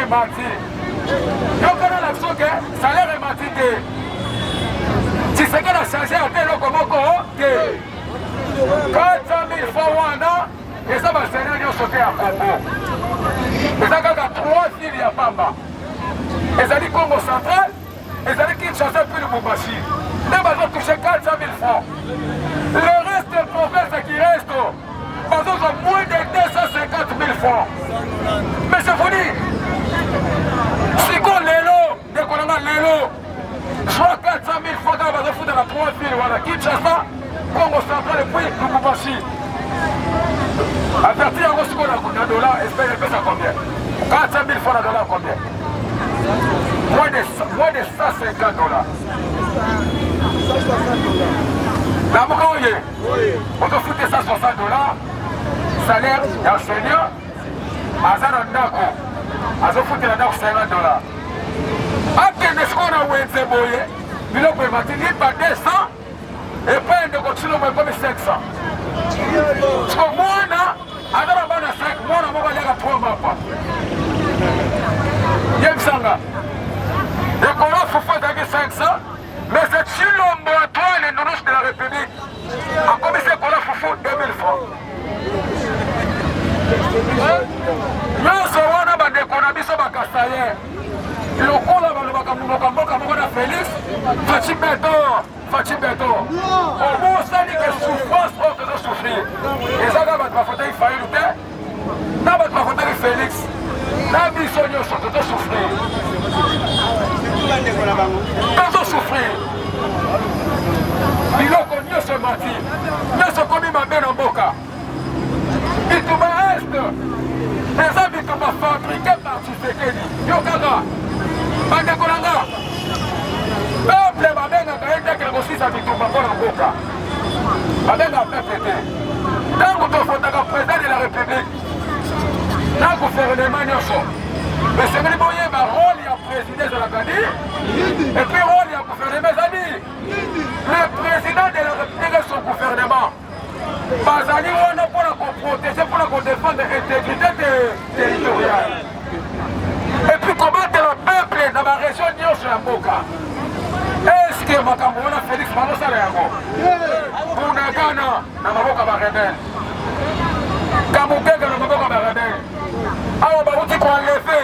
emati. Yokana na biso ke salaire emati te. Tshisekedi a change ata eloko moko te. 400 000 francs wana eza basena nyonso te ya Congo, eza kaka 3 ville ya pamba, ezali Congo central, ezali Kinshasa puis Lubumbashi nde bazotouche 400 000 francs. Le reste province qui reste bazozwa moins de 250 000 francs. Mais je vous dis, siko lelo ndeko na nga lelo zwa 400 000 francs kaka bazofuta na 3 ville wana Kinshasa, Congo central et puis Lubumbashi. Averti yango sikoyo na dollar epesa combien? 400 000 francs na dollar combien? Moins de 150 dollars. Lamuka oye ozofute 160 dollars salaire ya enseignant aza na ndako azofutela ndako 50 dollars akende sikoyo na wenze boye biloko emati lipa 200 epai ya ndeko Tshilombo ekomi 500 siko mwana aza na bana 5 mwana moko aliaka 3 mapa yebisanga ekolo fufu ezalaki 500 mais c'est Tshilombo Antoine le nounous de la République akomisi ekolo fufu 2000 francs nyonso wana bandeko na biso bakasaye lokola balobaka monoko ya mboka moko na Felix Fatshi Beton Fatshi Beton obosani ke souffrance oyo tozo souffrir eza kaka bato bafotaki Fayulu te na bato bafotaki Felix na biso nyonso tozo souffrir tozo souffrir biloko nyonso emati nyonso ekomi mabe na mboka Bitumba Est eza bitumba fabriqué par Tshisekedi. Yo kaka bandeko na nga, peuple babengaka ye te akende kosisa bitumba mpo na mboka, babengaka peuple te. Ntango tofotaka président de la république na gouvernement nyonso, esengeli boyeba role ya président ezalaka nini et puis role ya gouvernement eza nini. Le président de la république et son gouvernement bazali wana mpo na koprotege mpo na kodefendre intégrité territoriale epuis kobatela peuple na baregion nyonso ya mboka. Eske makambo wana Felix bazosala yango? Bunagana na maboko ya barebele, Kamukeke na maboko ya barebele, awa bauti koenleve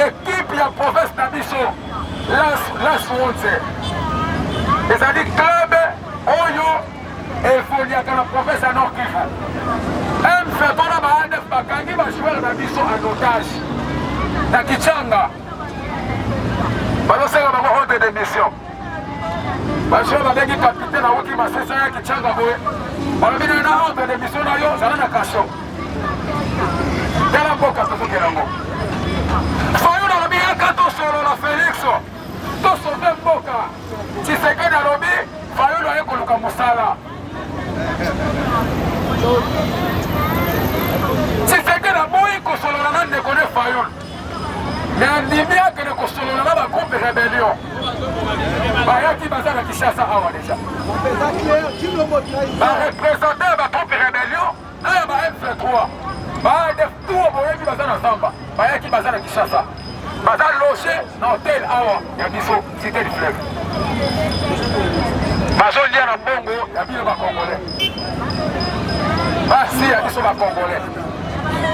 ekipe ya province na biso Las Wonse ezali club oyo evoliaka na province ya Nord Kivu. M23 na ba ADF bakangi ba joueur na biso en otage na Kichanga, bazosenga bango ordre de mission. Ba joueur babengi capitaine awuti Masese ya Kichanga boye, balobi na na ordre de mission na yo zala na kasho. Tala mboka tozokela yango. Fayulu alobi yaka tosolola Felix, tosauve mboka. Tshisekedi alobi Fayulu aye koluka mosala. Tshisekedi aboyi kosolola na ndeko ne Fayulu, me andimi akende kosolola na bagroupe rebellion bayaki baza na Kinshasa awa deja barepresente ya bagroupe rebellion na ya ba M23 ba ADF tout boyebi baza na zamba bayaki baza na Kinshasa baza loge na hotel awa ya biso cité du fleuve bazolia na mbongo ya bino bacongolais basi ya biso bacongolais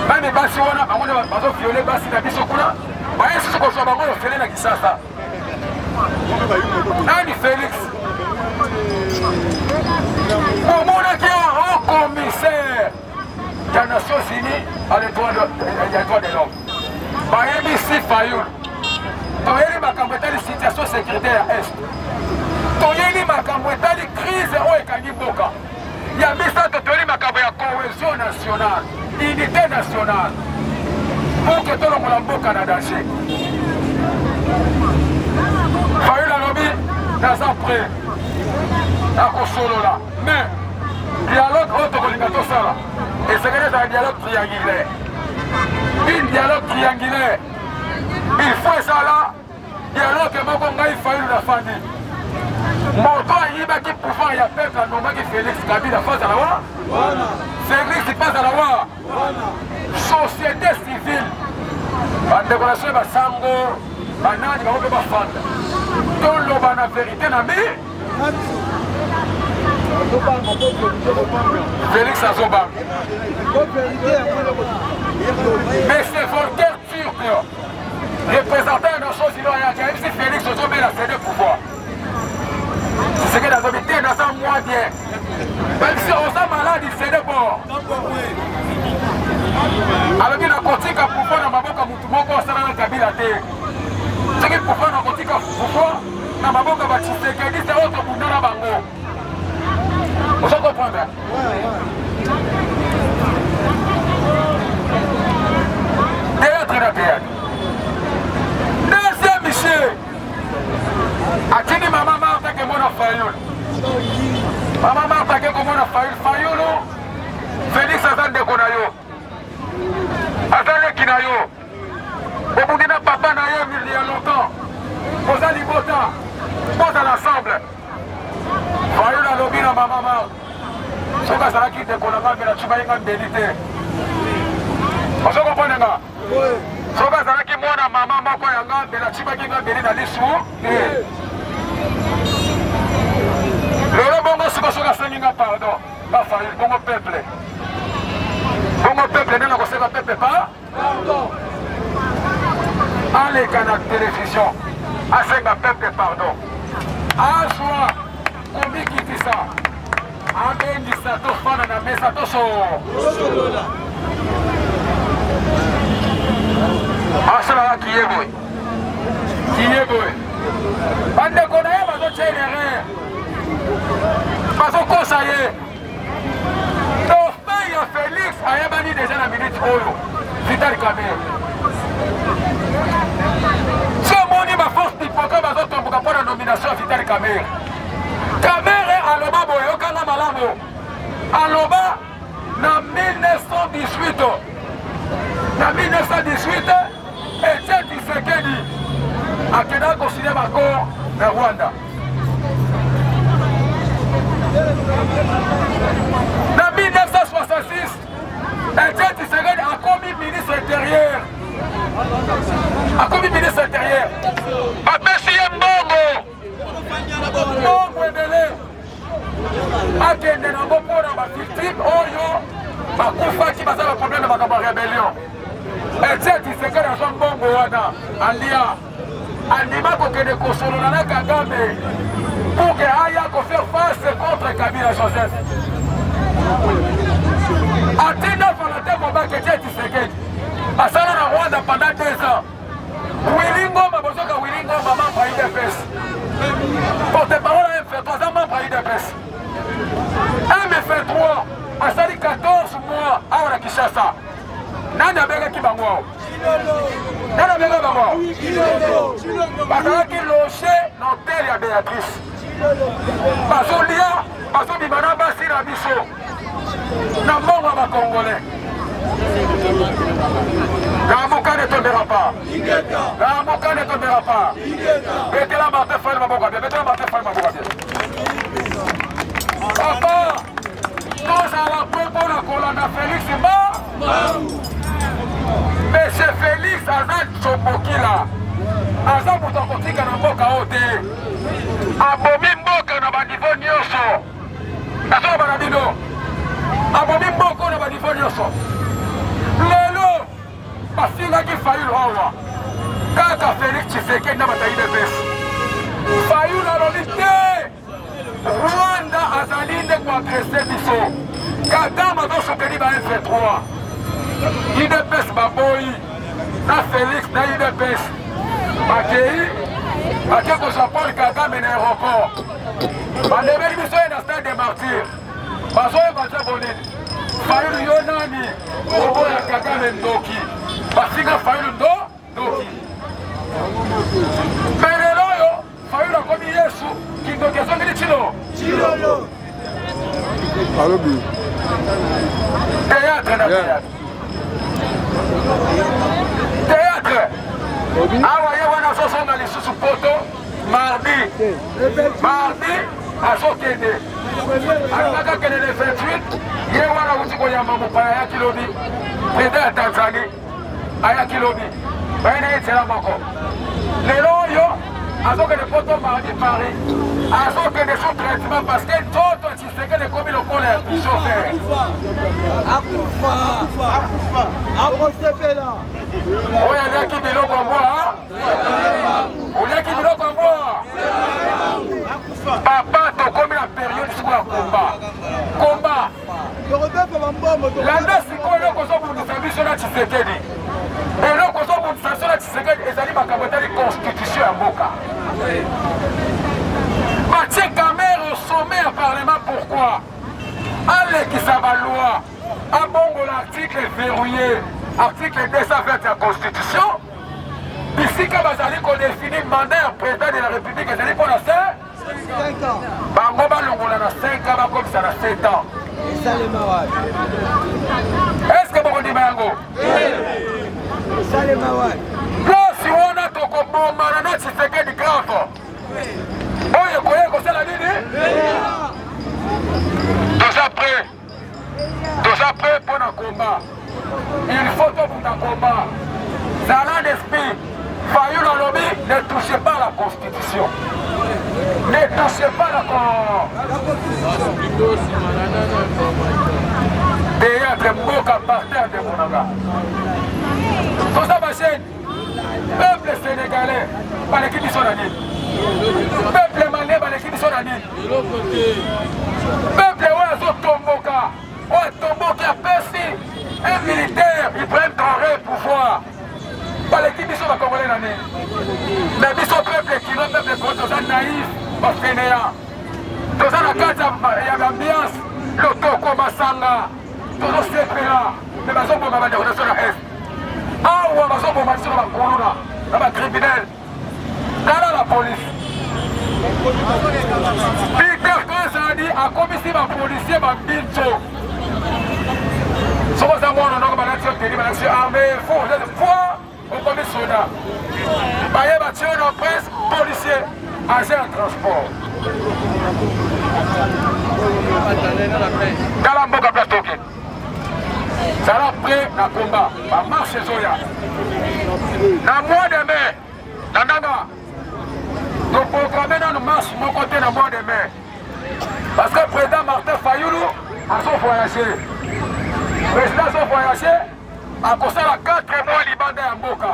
meme basi wana bango nde bazoviole basi na biso kuna baye susu kozwa bango ofele na Kinshasa nani Felix omonaki haut commissaire ya Nations Unies à les droits de, ya droit de l'homme bayebisi Fayulu toyeli makambo etali situation sécuritaire ya Est toyeli makambo etali crise oyo ekangi mboka ya misato toyeli makambo ya cohésion nationale unité nationale pour que tolongola mboka na danger. Fayulu alobi naza prêt nakosolola mais dialogue oyo tokolinga tosala esengeli ezala dialogue triangulaire une dialogue triangulaire il faut ezala dialogue moko ngai Fayulu nafandi moto ayibaki pouvoir ya peuple anomaki Felix Kabila fazala wa Felix fazala wa société civile. Bandeko na soki basango banani bango mpe bafanda, toloba na verite na mi Félix azobanga. Mais c'est Volker Turk, représentant ya Nations Unies ayaki ayebisi Félix ozobela cede pouvoir. Tshisekedi azobi te naza moi bien. Bayebisi oza maladi cede bord. Alobi nakotika pouvoir na maboko ya motu moko asala na Kabila te. Soki pouvoir nakotika pouvoir na maboko ya ba Tshisekediste oyo tobunda na bango. Ozo comprendre? Théâtre na théâtre. Deuxième monsieur atindi mama Martha ke mona Fayulu. Mama Martha ke komona Fayulu. Fayulu, Félix aza ndeko na yo, aza leki na yo. Bobundi na papa na ye il y a longtemps. Boza libota, bozala ensemble. Fayulu alobi na mama Martha, soki azalaki ndeko na nga mbela atubaki nga mbeli te. Ozo comprendre nga? Soki azalaki mwana mama moko ya nga mbela atubaki nga mbeli na lisu te. Lelo bongo siko soki asengi nga pardon, nga Fayulu bongo peuple. Bongo peuple nde nakosenga peuple pa Pardon. Aleka na television asenga peuple pardon. Azwa komikitisa abengisa tofanda na mesa toso asalaka kiye boye kiye boye bandeko na ye bazotya erreur bazokosa ye Dauphin ya Felix ayebani deja na minute oyo Vital Kamerhe. Si omoni ba force du progrès bazotomboka mpo na nomination ya Vital Kamerhe. Kamerhe aloba boye, yokanga malamu, aloba na 1918 na 1918 Etienne Tshisekedi akendaka kosinya baaccord na Rwanda. Na 1966, Etienne Tshisekedi akomi ministre intérieur. Akomi ministre intérieur. Bapesi ye mbongo. Mbongo ebele. Akende nango mpo na bavictime oyo bakufaki baza na problème ya makambo ya rebellion. Etienne Tshisekedi azwa mbongo wana alia andima kokende kosolola na Kagame pour que aya ko faire face contre Kabila Joseph. Atinda Valentin Mobake Etienne Tshisekedi asala na Rwanda pendant 2 ans. Willy Ngoma bozoka Willy Ngoma membre ya UDPS. Porte-parole ya M23 aza membre ya UDPS. M23 asali 14 mois awa na Kinshasa. Nani abengaki bango awa? Nani abengaki bango awa? Bazalaki loge na hotel ya Beatrice. Bazolia, bazobima na basi na biso na mbongo ya bakongolais. Lamuka ne tombera pas. Lamuka ne tombera pas. Betela Martin Fayulu maboko bien. Betela Martin Fayulu maboko bien. Papa, tozala mpe mpo na kolanda Felix ma Monsieur Felix aza tshobokila, aza moto akotika na mboka oyo te, abomi mboka na banivo nyonso. Nazoloba na bino, abomi mboka oyo na banivo nyonso. Lelo bafingaki Fayulu awa kaka Felix Tshisekedi na bato ya UDPS. Fayulu alobi te Rwanda azali nde koagrese biso. Kagame azosuteni ba M23. UDPS baboyi na Felix na UDPS bakei bake kozwa Paul Kagame na aéroport, bandemeli biso ye na stade de martyr, bazoyeba te bonini Fayulu yo nani oboya Kagame ndoki, bafinga Fayulu ndo ndoki. Me lelo oyo Fayulu akomi Yesu, kindoki ezongeli Tshilo. Tshilolo. Alobi. Théâtre na théâtre. Théâtre. Awa ye wana azozonga lisusu poto mardi. Mardi azokende. Alingaka akende le 28, ye wana awuti koyamba mopaya ayaki lobi. Président ya Tanzanie ayaki lobi. Baye na ye nzela moko. Lelo oyo azokende poto mardi Paris, azokende sous traitement parce que nzoto ya Tshisekedi ekomi lokola ya chauffeur. Oyo aliaki biloko mbwa, oliaki biloko mbwa. Papa, tokomi na periode sikoyo ya komba komba. Landa sikoyo eloko ozobundisa biso na Tshisekedi, eloko ozobundisa biso na Tshisekedi ezali makambo etali constitution ya mboka. Batie Kamerhe au sommet ya parlement pourquoi? Alekisa baloi, abongola article verrouillé, article 220 ya constitution, bisika bazali kodefini mandat ya président de la république ezali mpo na se bango balongola na 5 ans bakomisa na 7 ans. Est ce que bokondima yango? Place wana tokobomana na Tshisekedi grave. Oyo ekoya kosala nini? Toza prêt, toza prêt mpo na combat. Il faut tobunda combat. Zala d'esprit. Fayulu alobi ne touchez pas la constitution, ne touchez pas la théâtre mboka par terre de monanga. Toza bajeune peuple sénégalais baleki biso na nini? Peuple malien baleki biso na nini? Peuple oyo azotomboka, oyo atomboki apesi un militaire Ibrahim Traoré pouvoir, baleki biso bakongolais na nini? Mais biso peuple kino, peuple kongo toza naïf, bafainéant, toza na kati ya ambiance lotoko masanga, tozosepela, me bazoboma bandeko na biso na est awa, bazoboma biso na bakuluna na bacriminel. Tala la police, Peter Kazadi akomisi bapolisier babinso. Soki oza mwana noko, balati yo teni, balakisi yo arme foi, okomi soda, baye batie yo na prince policier agent ya transport. Tala mboka place toke. Zala prêt na combat, bamarche ezoya na mois de mai. Na ndanga toprograme nanu marche moko te na mois de mai parce que président Martin Fayulu azo voyage. Président azo voyage, akosala 4 mois libanda ya mboka.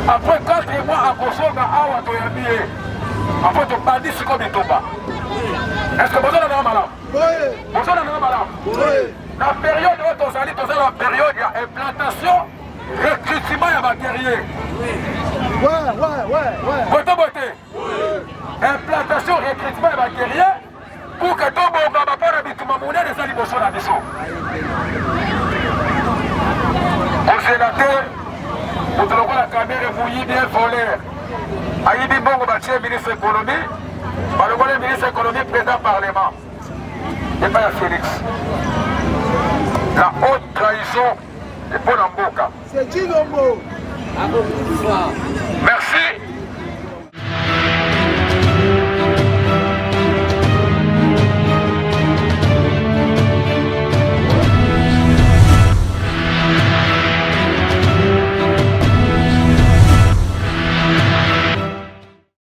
Après 4 mois akozonga awa, toyambi ye, apo tobandi siko bitumba. Est ce que bozolanda malamu? Bozolanda malamu? Na période oyo tozali, toza na période ya implantation, recrutement ya baguerrier. Bote bote, implantation, recrutement ya baguerrier pour que tobongama mpo na bitumba monene eza liboso na biso. Kozela te moto lokola Kamerhe, moyibi, voleur, ayibi mbongo, batie ministre économie, balongoli ministre économie, président parlement epai ya Félix. La haute trahison mpo na mboka. Merci.